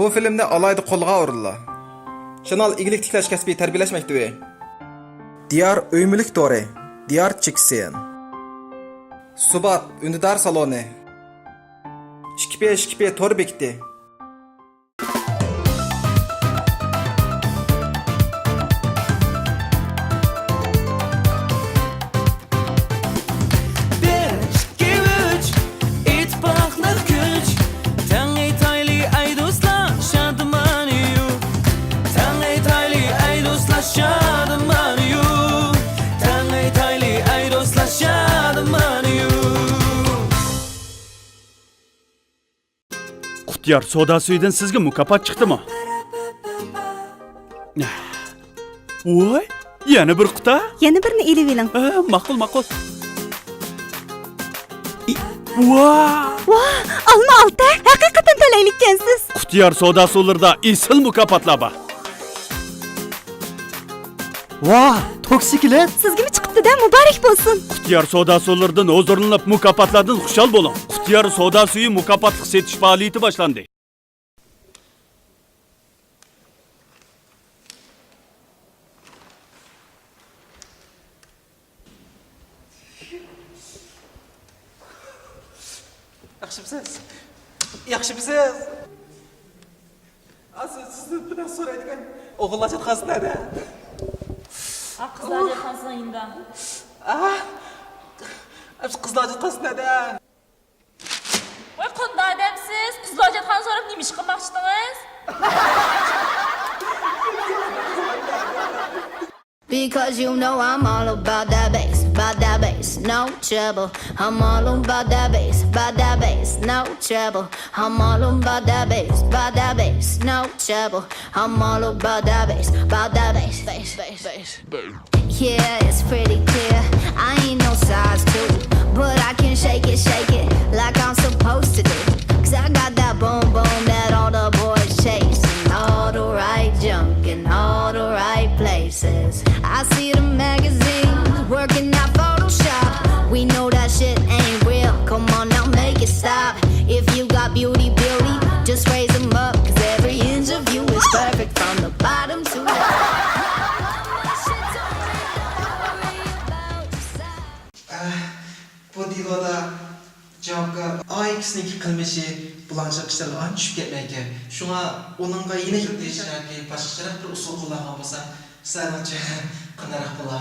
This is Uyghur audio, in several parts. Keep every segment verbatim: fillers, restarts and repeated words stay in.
بۇ فىلىمنى ئالاھىدە قوللىغان ئورۇنلار: شانال ئىگىلىك تىكلەش كەسپىي تەربىيەلەش مەكتىۋى، دىيار ئۆي مۈلۈك تورى، دىيار چېكسىيەن، سۇبات ئۈندىدار سالونى، ئىككى پى ئىككى پى تور بېكىتى. بىر، ئىككى، ئۈچ، ئىتتىپاقلىق كۈچ. تەڭ ئېيتايلى ئەي دوستلار، شادىمانى يۇ. تەڭ ئېيتايلى ئەي دوستلار، شادىمانى يۇ. تەڭ ئېيتايلى ئەي دوستلار، شادىمانى يۇ. قۇتيار سودا سۈيىدىن سىزگە مۇكاپات چىقتىمۇ؟ ۋاي، يەنە بىر قۇتا؟ يەنە بىرنى ئېلىۋېلىڭ. ئە، ماقۇل، ماقۇل. ۋا! ۋا، ئالما ئالتە، ھەقىقەتەن تەلەيلىككەنسىز. قۇتيار سودا سۇلىرىدا ئېسىل مۇكاپاتلار بار. ۋاھ، توكسىكلېت! سىزگىمۇ چىقىپتۇ-دە، مۇبارەك بولسۇن! قۇتيار سودا سۇلىرىدىن ھۇزۇرلىنىپ، مۇكاپاتلاردىن خۇشال بولۇڭ! قۇتيار سودا سۈيى مۇكاپاتلىق سېتىش پائالىيىتى باشلاندى! ياخشىمسىز؟ ياخشىمسىز؟ ئا، سىز، سىزدىن بىر نەرسە سورايدىكەن. ئوغۇل ھاجەتخانىسى نەدە؟ ئا، قىزلار ھاجەتخانىسىنىڭ يېنىدا. ئا، قىزلار ھاجەتخانىسى نەدە؟ ۋاي، قانداق ئادەمسىز؟ قىزلار ھاجەتخانىسى سوراپ نېمە ئىش قىلماقچىدىڭىز؟ Because you know I'm all about that bass, about that bass, no trouble. I'm all about that bass, about that bass, no trouble. I'm all about that bass, about that bass, no trouble. I'm all about that bass, about that bass, bass, bass, bass. Yeah, it's pretty clear. I ain't no size two, but I can shake it, shake it like I'm supposed to do. 'Cause I got that boom boom that all the boys chase, and all the right junk in all the right places. I see the magazines working out Photoshop. We know that shit ain't real. Come on now, make it stop. If you got beauty, beauty, just raise 'em up. 'Cause every inch of you is perfect from the bottom to the top. ئە، بۇ دېلودا جاۋابكار ئاكىسىنىڭكى قىلمىشى بۇلاڭچىلىق ئىشلارغا ئانچە چۈشۈپ كەتمەيدىكەن. شۇڭا ئۇنىڭغا يېنىك دېيىش ياكى باشقىچىراق بىر ئۇسۇل قوللانغان بولسا، سىلەرنىڭچە قانداقراق بولا؟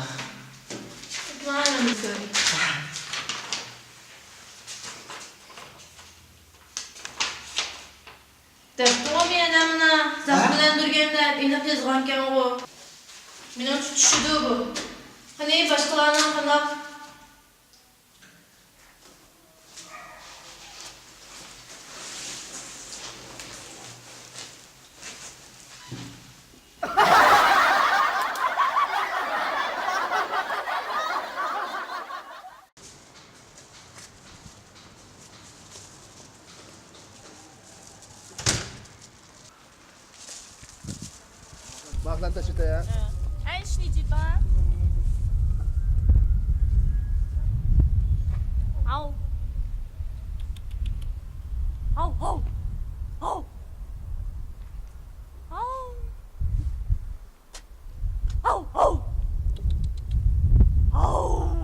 دەپتىغۇ مېنى مانا، ھە؟ زەخىملەندۈرگەن دەپ ئېنىق يازغانكەنغۇ. مېنىڭچە چۈشىدۇ بۇ. قېنى، باشقىلارنىڭ قانداق؟ Mach dann das bitte, ja. Ein Schnitt war. Au. Au, au. Au. Au. Au, au. Au.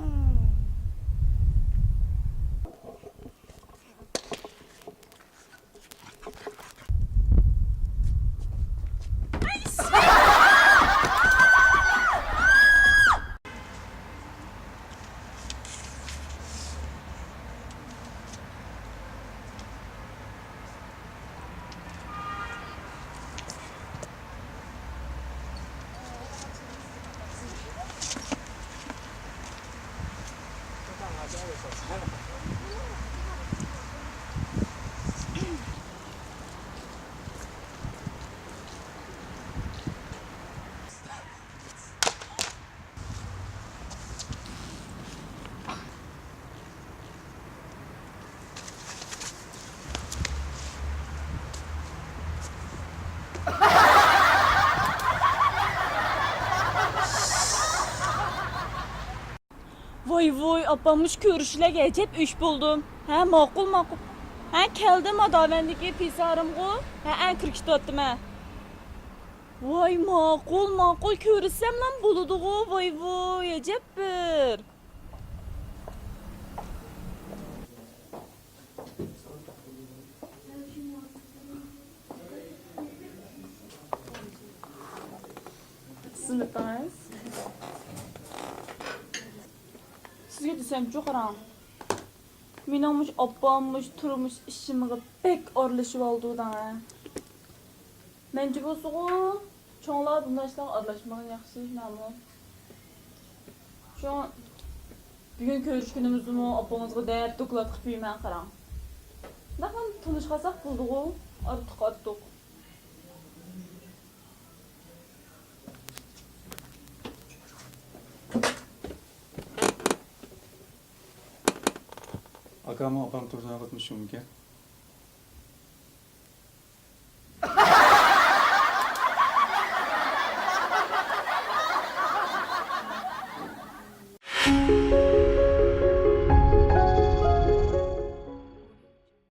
ۋاي ۋاي، ئاپام مۇشۇ كۆرۈشلەرگە ئەجەب ئۆچ بولدۇم. ھە، ماقۇل، ماقۇل. ھە، كەلدىم ھا داۋەندىكى پىسارىمغۇ. ھە، ئەنە كىرىپ كېتىۋاتىمەن. ۋاي، ماقۇل، ماقۇل، كۆرۈشسەملا بولىدىغۇ. ۋاي ۋاي، ئەجەب بىر. خىزمىتىڭىز. سىزگە دېسەمچۇ، قاراڭ. مېنىڭ مۇشۇ ئاپام مۇشۇ تۇرمۇش ئىشىمغا بەك ئارىلىشىۋالىدۇ دەڭ ھە. مەنچە بولسىغۇ، چوڭلار بۇنداق ئىشلارغا ئارىلاشمىغىنى ياخشى، شۇنداقمۇ؟ شۇڭا بۈگۈن كۆرۈشكىنىمىزدىمۇ ئاپىڭىزغا دەپ دوكلات قىلىپ يۈرمەڭ، قاراڭ. شۇنداقلا تونۇشۇپ قالساق بولىدىغۇ، ئارتۇق، ئارتۇق. ئاكامۇ ئاپام تۇرسۇن قىزمۇ شۇمىكەن؟